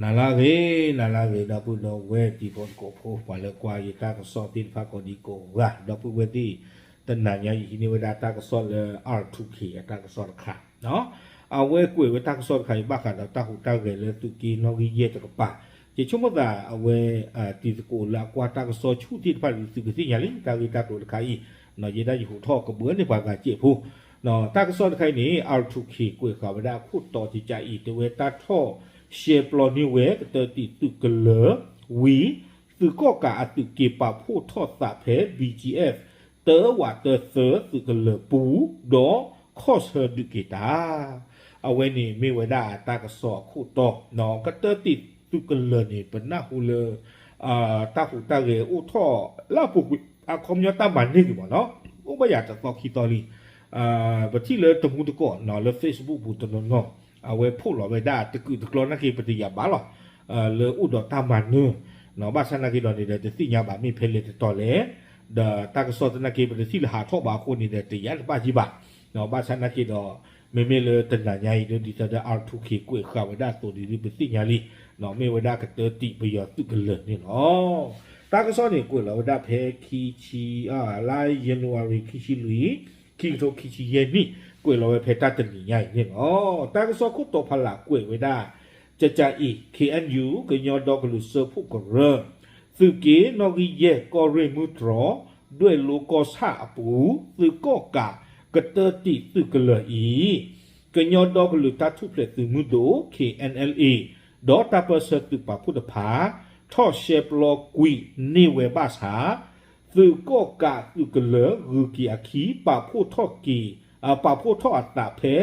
နၤလၢအဂ့ၤ, နၤလၢအဂ့ၤ ဒီပုၢ်ဒီဝဲၢ်တံၤဖိသကိးဖိ ပှၤလၢကွၢ်ယတၢ်ကစီၣ်သ့ၣ်တဖၣ်ကိးဒံကိးဂၤ, ဒီပုၢ်ဝဲၢ်သ့ၣ်, တနၤညါယဟံးန့ၢ်ဝဲဒၣ်တၢ်ကစီၣ်လၢ R two K အတၢ်ကစီၣ်တခါ, အဝဲကွဲးဝဲတၢ်ကစီၣ်တခါအံၤ ဘၣ်ဃးဒီးတၢ်ဟူးတၢ်ဂဲၤလၢသုးက့နီၣ်ဂံၢ်ယဲၢ်တကပၤ, ယဆိကမိၣ်သးအဝဲ တံၤသကိးလၢအကွၢ်တၢ်ကစီၣ်ဆူၣ်သ့ၣ်တဖၣ်န့ၣ် သုကသ့ၣ်ညါလံ တၢ်ဂ့ၢ်တၢ်ကျိၤတခါအံၤ, ယဲဒၣ်ယဟူးထီၣ်ကဘၢန့ၢ်ပှၤဂၤစဲးဖိ တၢ်ကစီၣ်တခါအံၤန့ၣ် R two K ကွဲးဃာ်ဝဲဒၣ်အခိၣ်တီ ကကးအံၤ တဲဝဲတၢ်ထီၣ်ရှဲပျီန့ၢ်ဝဲကတၢၢ်တံာ်သုးကလၢၤဝံၤ, သုးကီၣ်ကးအသုးက့ၤပာ်ဖှိၣ်ထီၣ်သးဖဲ B G F တၢဝးတၢသၢသုးကလၢၤပူၤ, ဒီးခီၣ်ဆၢဒုးက့ၤတၢ် အဝဲန့ၣ်မ့ၢ်ဝဲဒၣ်တၢ်ကစီၣ်အခိၣ်တီ, ကတၢၢ်တံာ်သုးကလၢၤန့ၣ် ပနၢ်ဟူလၢ တၢ်ဟူးတၢ်ဂဲၤအိၣ်ထီၣ်လၢအပူၤကွံာ် အခီပညီတၢ်မၤန့ၢ်က့ၤမ့ၢ်နီၤ, အိၣ်ဘၣ်ယၤတသီခံသီလံ, ပထံၣ်လၢတမူတကိးနီၤ လၢ Facebook ပူၤတနီၤနီၤ, အဝဲဖီၣ်လီၤဝဲဒၣ်တကုာ်တကျီနာ်က့ ပတယာ်ဘၣ်လီၤ, လၢအိၣ်ဒီးတၢ်မၤနၢၤ, ဘၣ်ဆၣ်နာ်က့ဒီးန့ၣ်ဒီး တသ့ၣ်ညါဘၣ်မ့ၢ်ဖဲလဲၣ်တတီၤလဲၣ်, ဒီးတၢ်ကစီၣ်သနာ်က့ ပတထံၣ်လၢဟးထီၣ်ဘၣ်အဃိန့ၣ်ဒီး တယာ်တဘၣ်ကံဘၣ်, ဘၣ်ဆၣ်နာ်က့ဒီး မ့မ့ၢ်လၢတနၤညါအံၤဒီး ဒ်သိးဒီး R two K ကွဲးဃာ်ဝဲဒၣ်အသိးန့ၣ်ဒီး ပသ့ၣ်ညါလံ, မ့ၢ်ဝဲဒၣ်ကတၢၢ်တံာ်ပယီၤသုးကလၢၤန့ၣ်လီၤ. တၢ်ကစီၣ်န့ၣ် ကွဲးလီၤဝဲဒၣ်ဖဲခံဆံ, လါယနူၤအါရံၤ ခံဆံလွံၢ်, ခံကထိခံဆံယဲၢ်နံၣ်, ကွဲးလီၤဝဲဖဲတၢ်တနံၤညါအံၤန့ၣ်လီၤ. တၢ်ကစီၣ်ခိၣ်တီဖးလၢ်ကွဲးဝဲဒၣ် ကကးအံၤ K N U ကညီဒီကလုာ်စၢဖှိၣ်ကရၢ, သုးက့နီၣ်ဂံၢ်ယဲၢ် ကီၢ်ရ့ၣ်မုၢ်တြီၤ, ဒွဲၣ်လိကီၢ်ဆၣ်အပူၤ သုးကီၣ်ကး ကတၢၢ်တံာ်သုးကလၢၤအံၤ, ကညီဒီကလုာ်တၢ်ထူၣ်ဖျဲးသုးမုၢ်ဒိၣ် K N L A ဒီးတၢ်ပၢၢ်ဆၢသုးပာ်ဖှိၣ်တဖၣ် ထီၣ်ရှဲပျီကွံာ်န့ၢ်ဝဲဘၣ်ဆၣ်, သုးကီၣ်ကးသုးကလၢၤဂုၤက့ၤအခံ ပာ်ဖှိၣ်ထီၣ်က့ၤ, ပာ်ဖှိၣ်ထီၣ်အသးဖဲ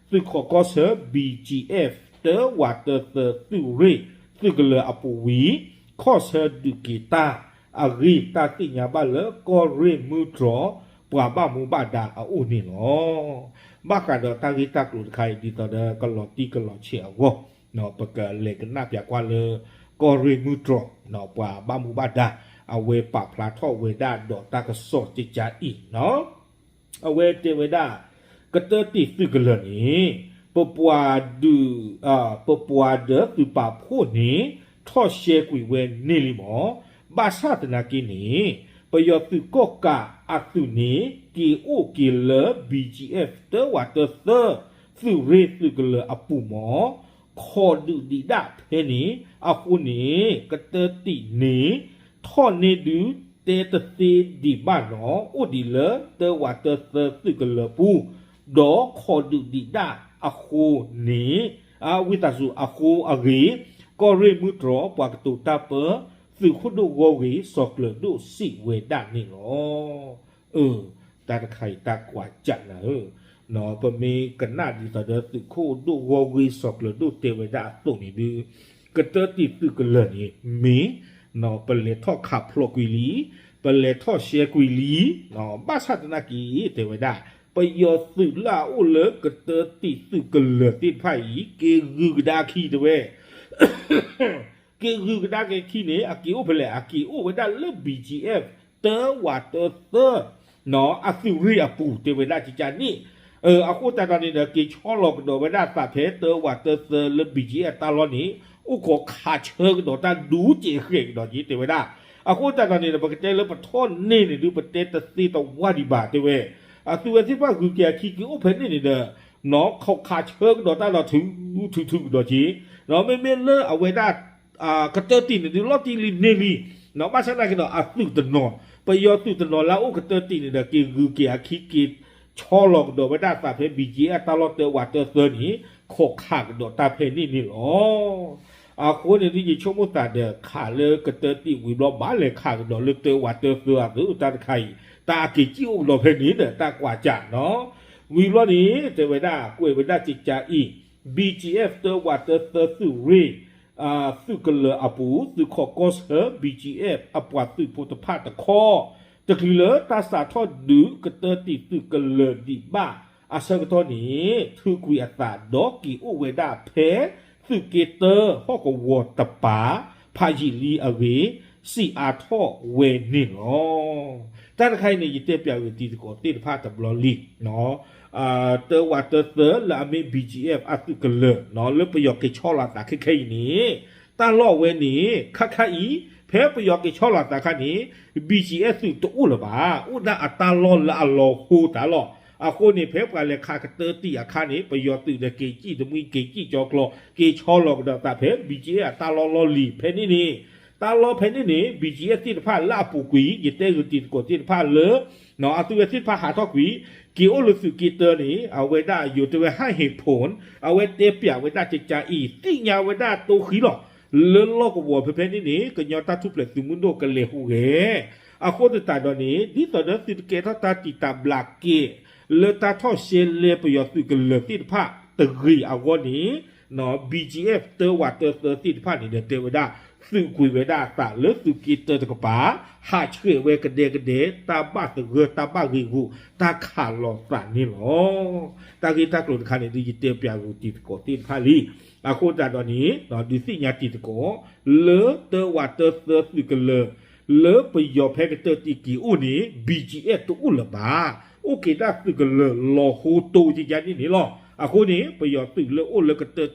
သုးခိးကီၢ်ဆၢ B G F တၢဝးတၢသၢသုးရ့ၣ်သုးကလၢၤအပူၤဝံၤ ခီၣ်ဆၢဒုးက့ၤတၢ်အဂ့ၢ် တၢ်သ့ၣ်ညါဘၣ်လၢကီၢ်ရ့ၣ်မုၢ်တြီၤ ပှၤဘၣ်မူဘၣ်ဒါအအိၣ်န့ၣ်လီၤ. ဘၣ်ဃးဒီးတၢ်ဂ့ၢ်တၢ်ကျိၤတခါအံၤ ဒ်သိးဒီးကလီၤတံၢ်ကလီၤဆဲးအဂီၢ် ပကလဲၤကနၣ်ပၠးကွၢ်လၢ ကီၢ်ရ့ၣ်မုၢ်တြီၤ ပှၤဘၣ်မူဘၣ်ဒါ အဝဲပာ်ဖျါထီၣ်ဝဲဒၣ်ဒီးတၢ်ကစီၣ်ကကးအံၤ အဝဲတဲဝဲဒၣ် ကတၢၢ်တံာ်သုးကလၢၤန့ၣ် ပပှၤဒုး, ပပှၤဒီးသုးပာ်ဖှိၣ်န့ၣ် ထီၣ်ရှဲကွံာ်ဝဲန့ၢ်လံမး, ဘၣ်ဆၣ်သနာ်က့န့ၣ် ပယီၤသုးကီၣ်ကးအသုးန့ၣ် က့ၤအိၣ်က့ၤလၢ B G F တၢဝးတၢသၢ သုးရ့ၣ်သုးကလၢၤအပူၤမး ခိးဒုးဒံးဒၣ်ဖဲန့ၣ် အဃိန့ၣ် ကတၢၢ်တံာ်န့ၣ် ထီၣ်န့ၢ်ဒုး တဲတသ့ဒံးဘၣ်နီၤ အိၣ်ဒံးလၢတၢဝးတၢသၢသုးကလၢၤပူၤ ဒီးခိးဒုးဒံးဒၣ်အဃိန့ၣ် ဝံသးစူၤအဃိအဂ့ၢ် ကီၢ်ရ့ၣ်မုၢ်တြီၤ ပှၤကတိၤတၢ်ပၢ သုးခိၣ်ဒိၣ်ဂီၢ်ဂ့ၤ စီၤကျၢၤဒိၣ်စံးဝဲဒၣ်န့ၣ်လီၤ. အၢ တၢ်တခါအံၤတၢ်ကွၢ်ကၢ်နၤဧၢ, ပမ့ၢ်ကနၣ်ဒ်သိးဒီးသုးခိၣ်ဒိၣ်ဂီၢ်ဂ့ၤ စီၤကျၢၤဒိၣ်တဲဝဲဒၣ်အသိးန့ၣ်ဒုး ကတၢၢ်တံာ်သုးကလၢၤန့ၣ် မ့ၢ် ပလဲၤထီၣ်ခးဖျိးကွံာ်လံ, ပလဲၤထီၣ်ရှဲကွံာ်လံ, ဘၣ်ဆၣ်သနာ်က့ တဲဝဲဒၣ် ပယီၤသုးလၢအအိၣ်လၢကတၢၢ်တံာ်သုးကလၢၤသ့ၣ်တဖၣ်အံၤ က့ၤဂုၤကဒါခံတဲဝဲ က့ၤဂုၤကဒါက့ၤခံန့ၣ် အက့ၤအိၣ်ဖဲလဲၣ် အက့ၤအိၣ်ဝဲဒၣ်လၢ B G F တၢဝးတၢသၢ အသုးရ့ၣ်အပူၤ တဲဝဲဒၣ်ကကးန့ၣ်, အဃိသတးဒီးန့ၣ်ဒီး က့ၤဆီလီၤကဒီးဝဲဒၣ်သးဖဲတၢဝးတၢသၢလၢ B G F တၢ်လီၢ်န့ၣ် အိၣ်ခိးခးဆၢကဒီးတၢ်ဒူကဲးဃဲးကဒီးက့ၤတဲဝဲဒၣ်, အဃိသတးဒီးန့ၣ်ဒီး ပကတဲလၢပထီၣ်န့ၢ်န့ၣ်ဒုး ပတဲတသ့တဝါဒံးဘၣ်တဲဝဲ, အသုဝဲသ့ၣ်တဖၣ်ဂုၤက့ၤအခံက့ၤအိၣ်ဖဲန့ၣ်န့ၣ်ဒီး ခိးခးဆၢကဒီးတၢ်ဒီးထုထုထုကဒီးက့ၤ, မ့မ့ၢ်လၢအဝဲဒၣ် ကတၢၢ်တံာ်န့ၣ်ဒုး လီၤတံၢ်လံန့ၢ်လံ, ဘၣ်ဆၣ်သနာ်က့ဒီး အသုးတနီၤ, ပယီၤသုးတနီၤလၢအအိၣ်ကတၢၢ်တံာ်န့ၣ်ဒီး က့ၤဂုၤက့ၤအခံက့ၤ ဆီလီၤကဒီးဝဲဒၣ်သးဖဲ B G F တၢ်လီၢ်တၢဝးတၢသၢန့ၣ် ခိးခးကဒီးတၢ်ဖဲန့ၣ်န့ၣ်လီၤ. အဃိန့ၣ်ဒုး ယဆိကမိၣ်သးဒီး ခးလၢကတၢၢ်တံာ်ဝံၤဘျီ ဘၣ်လဲၤခးကဒီးလၢတၢဝးတၢသၢအသုး တၢ်တခါအံၤ တၢ်အက့ၤစံၣ်အိၣ်ကဒီးဖဲန့ၣ်ဒီး တၢ်ကွၢ်ကၢ်နီၤ, ဝံၤဘျီန့ၣ် တဲဝဲဒၣ် ကွဲးဝဲဒၣ်ကကးအံၤ B G F တၢဝးတၢသၢသုးရ့ၣ် သုးကလၢၤအပူၤ သုးခိးကီၢ်ဆၢ B G F အပှၤသုးဖိတဖၣ်တခီ တချုးလၢတၢ်စးထီၣ်ဒုးကတၢၢ်တံာ်သုးကလၢၤဒံးဘၣ်အဆၢကတီၢ်န့ၣ် ထုးကွံာ်အသးဒီးက့ၤအိၣ်ဝဲဒၣ်ဖဲ သုးက့တၢဟီၣ်ကဝီၤတပၤ ဖးယံာ်လံအဂ့ၢ် စံးအါထီၣ်ဝဲန့ၣ်လီၤ. တၢ်တခါအံၤန့ၣ် ယတဲပၠးဂ့ၤတံၤသကိးသ့ၣ်တဖၣ်တဘျီလံ တၢဝးတၢသၢလၢအမ့ၢ် B G F အသုးကလၢၤ လၢပယီၤက့ၤဆီလီၤအသးခဲခဲအံၤန့ၣ် တၢ်လီၢ်ဝဲန့ၣ် ခါခါအံၤ ဖဲပယီၤက့ၤဆီလီၤသးခါန့ၣ် ဘံၣ်ကၠံၣ်အဲၣ် သုးတအိၣ်လၢၤဘၣ်. အိၣ်ဒၣ်အတၢ်လီၢ်လၢအလီၤဟိတၢ်လီၢ်. အဃိန့ၣ် ဖဲပှၤလဲၤခးကတၢၢ်တံၢ်အခါန့ၣ် ပယီၤသုးဒီးက့ၤစံၣ်တမှံ က့ၤစံၣ်ကၠီကျီ က့ၤဆီလီၤကဒီးသးဖဲ ဘံၣ်ကၠံၣ်အဲၣ် အတၢ်လီၢ်လီၢ်လံၤဖဲန့ၣ်န့ၣ် တၢ်လီၢ်ဖဲန့ၣ်န့ၣ် ဘံၣ်ကၠံၣ်အဲၣ် သ့ၣ်တဖၣ်လၢအပူၤကွံာ် ယတဲဂုာ်တံၤသကိးသ့ၣ်တဖၣ်လၢ အသုဝဲသ့ၣ်တဖၣ်ဟးထီၣ်ကွံာ် က့ၤအိၣ်လၢသုးက့တၢန့ၣ် အဝဲဒၣ်ယိၤတဲဝဲ ဟၣ်ဟ့ၣ်ဖိၣ် အဝဲတဲပျးဝဲဒၣ်ကကါအံၤ သ့ၣ်ညါဝဲဒၣ်တိၢ်ဃံလီၤ. လၢလီၢ်ကဝီၤဖဲဖဲန့ၣ်န့ၣ် ကညီတၢ်ထူၣ်ဖျဲးသုးမုၢ်ဒိၣ်ကလဲၤဟူးဂဲၤ အဃိသတးဒီးန့ၣ် ဒ်သိးဒီးသုတကဲထီၣ်တၢ်တံာ်တာ်ဘျးက့ၤ လၢတၢ်ထီၣ်ရှဲလဲပယီၤသုးကလၢၤသ့ၣ်တဖၣ်တဂ့ၤအဂီၢ်န့ၣ် ဘံၣ်ကၠံၣ်အဲၣ် တၢဝးတၢသၢသ့ၣ်တဖၣ်န့ၣ်ဒီး တဲဝဲဒၣ် သုးကွံာ်ဝဲဒၣ်အသးလၢသုးက့တၢတကပၤ ဟးဆှဲးဝဲကဒဲကဒဲ တၢ်ဘၣ်သဂၢၢ် တၢ်ဘၣ်ဂ့ၢ်ဂူာ် တၢ်ခးလီၤသးန့ၣ်လီၤ. တၢ်ဂ့ၢ်တၢ်ကျိၤတခါန့ၣ် ဒုးယတဲပျးဂုာ်တံၤသကိးသ့ၣ်တဖၣ်လံ. အဃိသတးဒီးန့ၣ် ဒုးသ့ၣ်ညါတံၤသကိး လၢတၢဝးတၢသၢသုးကလၢၤ လၢပယီၤဖဲကတၢၢ်တံၢ်က့ၤအိၣ်န့ၣ် ဘံၣ်ကၠံၣ်အဲၣ် တအိၣ်လၢၤဘၣ်. အိၣ်က့ၤဒၣ်သုးကလၢၤလီၤဟိတိၤကကါန့ၣ်န့ၣ်လီၤ. အဃိန့ၣ် ပယီၤသုးလၢအိၣ်လၢကတၢၢ်တံၢ်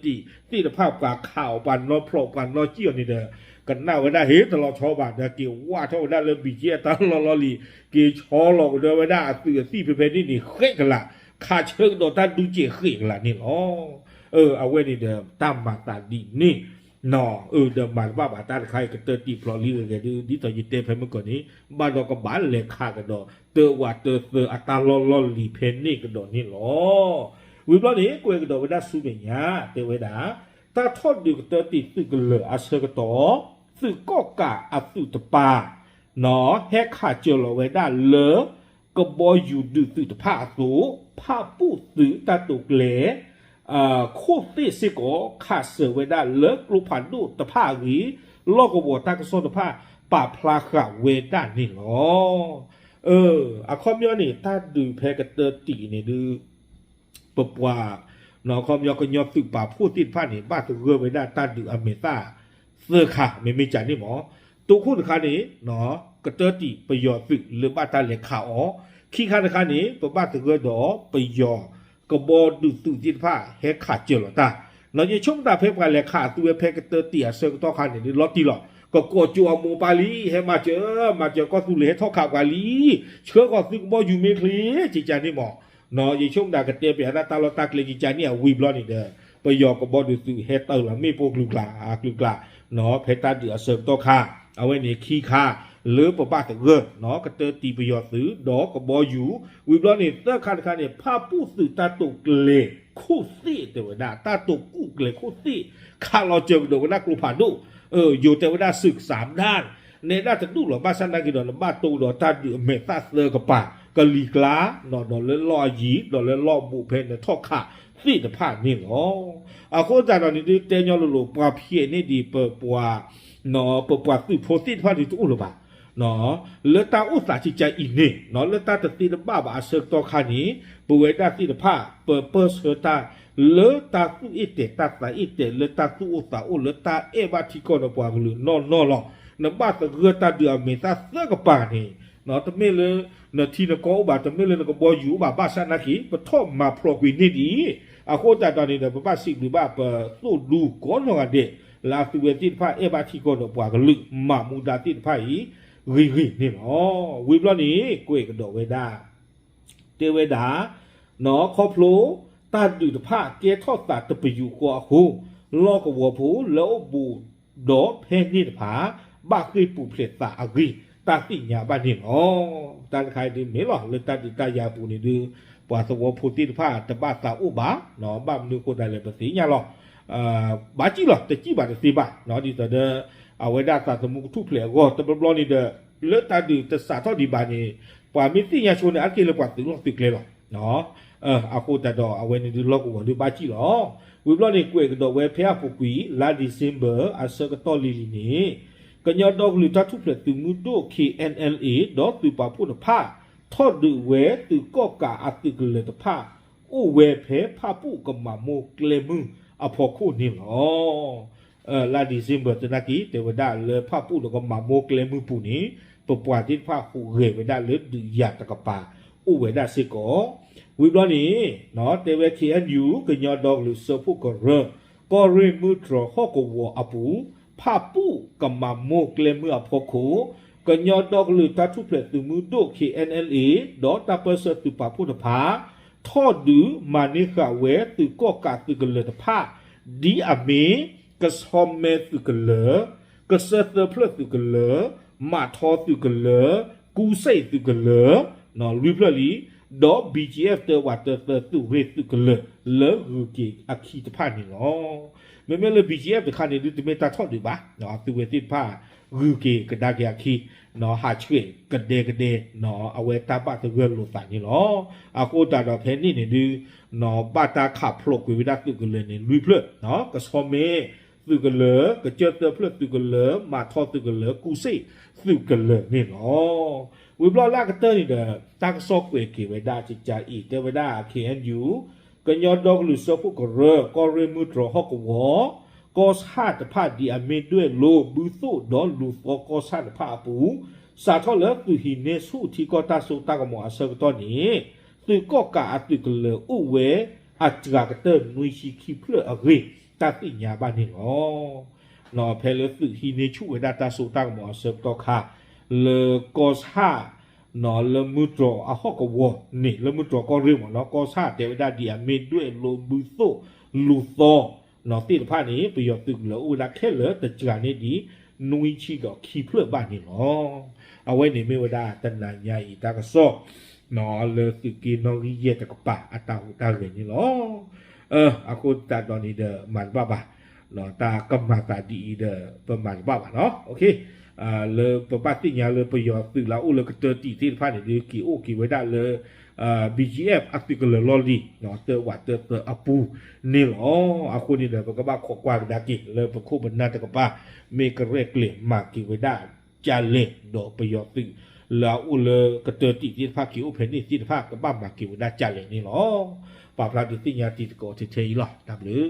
သ့ၣ်တဖၣ် ပှၤခးအီၤ ပှၤနီဖျိး ပှၤနီစံၣ်အီၤန့ၣ်ဒီး ကနၣ်ဝဲဒၣ်ဟ့ၣ်တလီၤဆီဘၣ် ဒီးက့ၤဝၢ်ထီၣ်ဝဲဒၣ်လၢ ဘံၣ်ကၠံၣ်အဲၣ် တၢ်လီၢ်လီၢ်လံၤ က့ၤဆီလီၤကဒီးဝဲဒၣ်အသုးအသံၣ်ဖဲဖဲန့ၣ်န့ၣ် ဃဲးကလး ခးဆၢကဒီးတၢ်ဒုးစဲးဃဲးကလးန့ၣ်လီၤ. အဝဲန့ၣ်ဒီး တၢ်မၤသးဒ်န့ၣ် ဒီးမၤတဘၣ်ဘၣ်တၢ်တခါအံၤ ကတၢၢ်တံၢ်ဖျိးလံဂ့ၤဂ့ၤဒုး ဒ်သိးယတဲဖဲမုၢ်ကီၢ်န့ၣ် ဘၣ်ဒီးကဘၣ်လဲၤခးကဒီး တၢဝးတၢသၢအတၢ်လီၢ်လီၢ်လံၤဖဲန့ၣ်ကဒီးန့ၣ်လီၤ. ဝံၤဘျီန့ၣ် ကွဲးကဒီးဝဲဒၣ်ဆူမဲာ်ညါ တဲဝဲဒၣ် တၢ်ထီၣ်ဒုးကတၢၢ်တံၢ်သုးကလၢၤအဆၢကတီၢ် သုးကီၣ်ကးအသုးတပၤ ဟဲခးစၢၤလီၤဝဲဒၣ်လၢ ကဘီယူၤဒုးသုးတဖၣ်အသိး ဖၣ်ပူၣ်သုးတၢ်တိာ်ကျဲၤ ခိၣ်သ့ၣ်စ့ၢ်ကီး ခးစၢၤဝဲဒၣ်လၢကျိဖးဒိၣ်တဖၣ်အဂ့ၢ် လီၢ်ကဝီၤတၢ်ကစီၣ်တဖၣ် ပာ်ဖျါဃာ်ဝဲဒၣ်န့ၣ်လီၤ. အခီပညီန့ၣ် တၢ်ဒုးဖဲကတၢၢ်တံၢ်န့ၣ်ဒုး ပပှၤ အခီပညီကညီသုးပာ်ဖှိၣ်သ့ၣ်တဖၣ်န့ၣ် ဘၣ်သဂၢၢ်ဝဲဒၣ်တၢ်ဒုးအမဲာ်သၣ်သၢခါ မ့မ့ၢ်ကန့ၣ်မး တိခိၣ်တခါန့ၣ် ကတၢၢ်တံၢ်ပယီၤသုးလၢဘၣ်တၢ်လဲၤခးအီၤ, ခံခါတခါန့ၣ် ပဘၣ်သဂၢၢ်ဒီးပယီၤကဘီဒုးသုးသ့ၣ်တဖၣ်ဟဲခးစၢၤလီၤတၢ်, ယဆိကမိၣ်တၢ်ဖဲပှၤလဲၤခးအသုးဝဲဖဲကတၢၢ်တံၢ်အဆၢကတီၢ်ခါန့ၣ် လီၤတံၢ်လီၤ, ကကိးကၠိအမိၢ်ပၢ်လံ ဟဲမၤစၢၤ, မၤစၢၤကီၢ်သူလ့ၤဟဲထီၣ်ခးပှၤလံ, ဆှၢဃီၤသုးကဘီယူၤမ့ၢ်ချ့ ကကန့ၣ်မး ယဆိကမိၣ်တၢ်ကတဲပၠးတၢ်တၢ်လီၢ်တၢ်ကျဲကကန့ၣ်အဝံၤဘျီန့ၣ်ဒီး ပယီၤကဘီဒုးသုးဟဲတၢ်လီၤမ့ၣ်ပိၢ်ကျူၤကျါ အကျူၤကျါ ဖဲတၢ်ဒုးအဆၢကတီၢ်ခါ, အဝဲန့ၣ်ခံခါ လၢပဘၣ်သဂၢၢ် ကတၢၢ်တံၢ်ပယီၤသုး ဒီးကဘီယူၤ, ဝံၤဘျီန့ၣ် သၢခါတခါန့ၣ် ဖၣ်ပူၣ်သုးတၢ်တိာ်ကျဲၤခိၣ်သ့ၣ်တဲဝဲဒၣ် တၢ်တိာ်ကူၣ်ကျဲၤခိၣ်သ့ၣ် ခးလီၤစၢၤကဒီးဝဲဒၣ်ကျိဖးဒိၣ်, ယိၤတဲဝဲဒၣ်စူးစးဒၣ် နဲဒၣ်တဒူၣ်လီၤ ဘၣ်ဆၣ်နာ်က့ဒီး နဘၣ်တိၢ်ဒီးတၢ်ဒုးအမဲာ်သၣ်သၢကပၤ ကလံၤကျါ ဒီးလၢလီၢ်အယံၤ ဒီးလၢလီၢ်ဘူးဖဲနထီၣ်ခးသ့ၣ်တဖၣ်န့ၣ်လီၤ. အဃိသတးဒီးန့ၣ်ဒုးတဲညီလိၤလိၤ ပှၤဖျဲးန့ၢ်ဒံးပပှၤ ပပှၤသုးဖိသ့ၣ်တဖၣ်ဒုးတအိၣ်လၢၤဘၣ် လၢတၢ်အိၣ်သးကကအံၤန့ၣ် လၢတၢ်တသ့တဘၣ်ဘၣ်အဆၢကတီၢ်ခါန့ၣ် ပဝဲဒၣ်သ့ၣ်တဖၣ် ပပၢၢ်ဆၢတၢ် လၢတၢ်သူၣ်အ့ၣ်တဲာ်တၢ်သးအ့ၣ်တဲာ် လၢတၢ်သူၣ်အိၣ်သးအိၣ် လၢတၢ်အဲၣ်ဘၣ်ထံကီၢ်ဒီးပှၤကလုာ်နီၢ်နီၢ်လီၤ. နဘၣ်သဂၢၢ်တၢ်ဒုးအမဲာ်သၣ်သၢကပၤန့ၣ် တမ့ၢ်လၢနထံနကီၢ်အိၣ်ဘၣ် တမ့ၢ်လၢနကဘီယူၤအိၣ်ဘၣ် ဘၣ်ဆၣ်နာ်က့ ပထီၣ်မၤဖျိးကွံာ်န့ၢ်ဒံး, အဃိသတးဒီးန့ၣ်ဒီး ပဘၣ်စံးဘျုးဘၣ်ပသိၣ်ဒူကိးနီၢ်ဂၤဒဲး လၢအသုဝဲသ့ၣ်တဖၣ်အဲၣ်ဘၣ်ထံကီၢ်ဒီးပှၤကလုာ် မၤမူဒါသ့ၣ်တဖၣ်အံၤ ဂ့ၤဂ့ၤန့ၣ်လီၤ. ဝံၤဘျီန့ၣ် ကွဲးကဒီးဝဲဒၣ် တဲဝဲဒၣ် ခီဖျိ တၢ်ဒုးတဖၣ်ကဲထီၣ်သးတပယူာ်ဃီအဃိ လီၢ်ကဝီၤဖိလၢအိၣ်ဘူးဒီးဖဲန့ၣ်တဖၣ် ဘၣ်ဃ့ၢ်ပူၤဖျဲးသးအဂ့ၢ် တၢ်သ့ၣ်ညါဘၣ်န့ၣ်လီၤ. တၢ်တခါအံၤဒုးမ့ၢ်လီၤ လၢတၢ်ဒုးတၢ်ယၤအပူၤန့ၣ်ဒုး ပှၤသဝီဖိသ့ၣ်တဖၣ်တဘၣ်သးအိၣ်ဘၣ်, ဘၣ်မနုၤအဃိသတးလဲၣ် ပသ့ၣ်ညါလီၤ. ဘၣ်စံၣ်လီၤ တစံၣ်ဘၣ်တသ့ဘၣ် ဒ်သိးဒီး အဝဲဒၣ်သးသမူကထူၣ်ဖျဲးအဂီၢ် တဘျီဘျီန့ၣ်ဒီး လၢတၢ်ဒုးတစးထီၣ်ဒံးဘၣ်န့ၣ် ပှၤမ့ၢ်သ့ၣ်ညါဆိန့ၣ် အါတက့ၢ်လၢပှၤသုးလီၢ်သုးကျဲလီၤ. အဃိသတးဒီး အဝဲန့ၣ်ဒုးလီၢ်ကဝီၤဒုးဘၣ်စံၣ်လီၤ. ဝံၤဘျီန့ၣ် ကွဲးကဒီးဝဲဖဲအပူၤကွံာ် လါ December အဆၢကတီၢ်လံၤလံၤန့ၣ် ကညီဒီကလုာ်တၢ်ထူၣ်ဖျဲးသုးမုၢ်ဒိၣ် K N L A ဒီးသုးပာ်ဖှိၣ်တဖၣ် ထီၣ်ဒုးဝဲသုးကီၣ်ကးအသုးကလၢၤတဖၣ် အိၣ်ဝဲဖဲဖၣ်ပူၣ်ကမၤမိၢ်ကျဲမုၢ်အဖီခိၣ်န့ၣ်လီၤ. လါ December သနာ်က့ တဲဝဲဒၣ်လၢဖၣ်ပူၣ်ဒီးကမၤမိၢ်ကျဲမုၢ်ပူၤန့ၣ် ပပှၤသ့ၣ်တဖၣ်ဟူးဂဲၤဝဲဒၣ်လၢဒုးယၤတကပၤ အိၣ်ဝဲဒၣ်စ့ၢ်ကီး. ဝံၤဘျီန့ၣ် တဲဝဲ K N U ကညီဒီကလုာ်စၢဖှိၣ်ကရၢ ကီၢ်ရ့ၣ်မုၢ်တြီၤဟီၣ်ကဝီၤအပူၤ ဖၣ်ပူၣ်ကမၤမိၢ်ကျဲမုၢ်အဖီခိၣ် ကညီဒီကလုာ်တၢ်ထူၣ်ဖျဲးသုးမုၢ်ဒိၣ် K N L A ဒီးတၢ်ပၢၢ်ဆၢသုးပာ်ဖှိၣ်တဖၣ် ထီၣ်ဒုးမၤန့ၢ်ဃာ်ဝဲသုးကီၣ်ကးသုးကလၢၤတဖၣ် ဒ်အမ့ၢ် ကဆီမဲသုးကလၢၤ, ကစၢၢ်သၢဖျၢၣ်သုးကလၢၤ, မးထီသုးကလၢၤ, ကူစ့ၣ်သုးကလၢၤ လွံၢ်ဖျၢၣ်လံ, ဒီး B G F တၢဝးတၢသၢသုးရ့ၣ်သုးကလၢၤ လၢဂုၤက့ၤအခံတဖၣ်န့ၣ်လီၤ. မ့မ့ၢ်လၢ B G F တခါန့ၣ်ဒုး တမ့ၢ်တၢ်ထီၣ်ဒုးဘၣ်, သုးဝဲသ့ၣ်တဖၣ် ဂုၤက့ၤကဒါက့ၤအခံ, ဟးဆှဲးကဒဲကဒဲ အဝဲတၢ်ဘၣ်သဂၢၢ်လိာ်သးန့ၣ်လီၤ. အဃိသတးဒီးဖဲန့ၣ်န့ၣ်ဒုး ဘၣ်တၢ်ခးဖျိးကွံာ်ဝဲဒၣ်သုးကလၢၤန့ၣ် လွံၢ်ဖျၢၣ်, ကဆီမဲသုးကလၢၤ, ကစၢၢ်သၢဖျၢၣ်သုးကလၢၤ, မးထီသုးကလၢၤ, ကူစ့ၣ်သုးကလၢၤန့ၣ်လီၤ. ဝံၤဘျီလၢအကတၢၢ်န့ၣ်ဒီး တၢ်ကစီၣ်ကွဲးက့ၤဝဲဒၣ်ကကးအံၤ တဲဝဲဒၣ် K N U ကညီဒီကလုာ်စၢဖှိၣ်ကရၢ ကီၢ်ရ့ၣ်မုၢ်တြီၤဟီၣ်ကဝီၤ ကီၢ်ဆၣ်တဖၣ် ဒ်အမ့ၢ်ဒွဲၣ်လိ ဘုသိၣ်ဒီးလူၤသီကီၢ်ဆၣ်တဖၣ်အပူၤ စးထီၣ်လၢသုးဟံးန့ၢ်ဆူၣ်ထံကီၢ်တၢ်စိတၢ်ကမီၤအဆၢကတီၢ်န့ၣ် သုးကီၣ်ကးအသုးကလၢၤအိၣ်ဝဲအစှၤကတၢၢ်နွံဆံခံဖျၢၣ်အဂ့ၢ် တၢ်သ့ၣ်ညါဘၣ်န့ၣ်လီၤ. ဖဲလၢသုးဟံးန့ၢ်ဆူၣ်ဝဲဒၣ်တၢ်စိတၢ်ကမီၤအဆၢကတီၢ်ခါ လၢကီၢ်ဆၣ် လၢမုၢ်တြီၤအဟီၣ်ကဝီၤန့ၣ် လၢမုၢ်တြီၤကီၢ်ရ့ၣ်မ့ၢ်နီၤ ကီၢ်ဆၣ်တဲဝဲဒၣ်ဒ်အမ့ၢ်ဒွဲၣ်လိဘုသိၣ်လူၤသီ သ့ၣ်တဖၣ်န့ၣ် ပယီၤသုးကလၢၤအိၣ်ဝဲဒၣ်ခဲလၢာ်တစှၤန့ၣ်ဒ် နွံဆံဒီးခံဖျၢၣ်ဘၣ်န့ၣ်လီၤ. အဝဲန့ၣ်မ့ၢ်ဝဲဒၣ်တနၤညါအံၤတၢ်ကစီၣ် လၢသုးက့နီၣ်ဂံၢ်ယဲၢ်တကပၤအတၢ်ဟူးတၢ်ဂဲၤန့ၣ်လီၤ. အဃိသတးဒီးန့ၣ်ဒီးမၤတဘၣ်ဘၣ်, တၢ်ကမၤသးဒ်အံၤဒီး ပမၤတဘၣ်ဘၣ်နီၤ. လၢပဘၣ်သ့ၣ်ညါလၢပယီၤသုးလၢအအိၣ်လၢကတၢၢ်တံၢ်သ့ၣ်တဖၣ်န့ၣ်ဒုး က့ၤအိၣ်က့ၤဝဲဒၣ်လၢ B G F အသုးကလၢၤလီၢ်လံၤ တၢဝးတၢသၢအပူၤန့ၣ်လီၤ. အဃိန့ၣ်ဒီး ပကဘၣ်ခိးကွၢ်ကဒါက့ၤလၢပခိၣ်ပနၢ်တကပၤ မ့ၢ်ကရဲၣ်ကျဲၤမၤက့ၤဝဲဒၣ်ကလဲၣ် ဒီးပယီၤသုးလၢအအိၣ်လၢကတၢၢ်တံၢ်သ့ၣ်တဖၣ် က့ၤအိၣ်ဖဲန့ၣ်သ့ၣ်တဖၣ် ကဘၣ်မၤက့ၤဝဲဒၣ်ကလဲၣ်န့ၣ်လီၤ. ပာ်ဖျါဒုးသ့ၣ်ညါတံၤသကိးထဲထဲအံၤလီၤ. တၢ်ဘျုး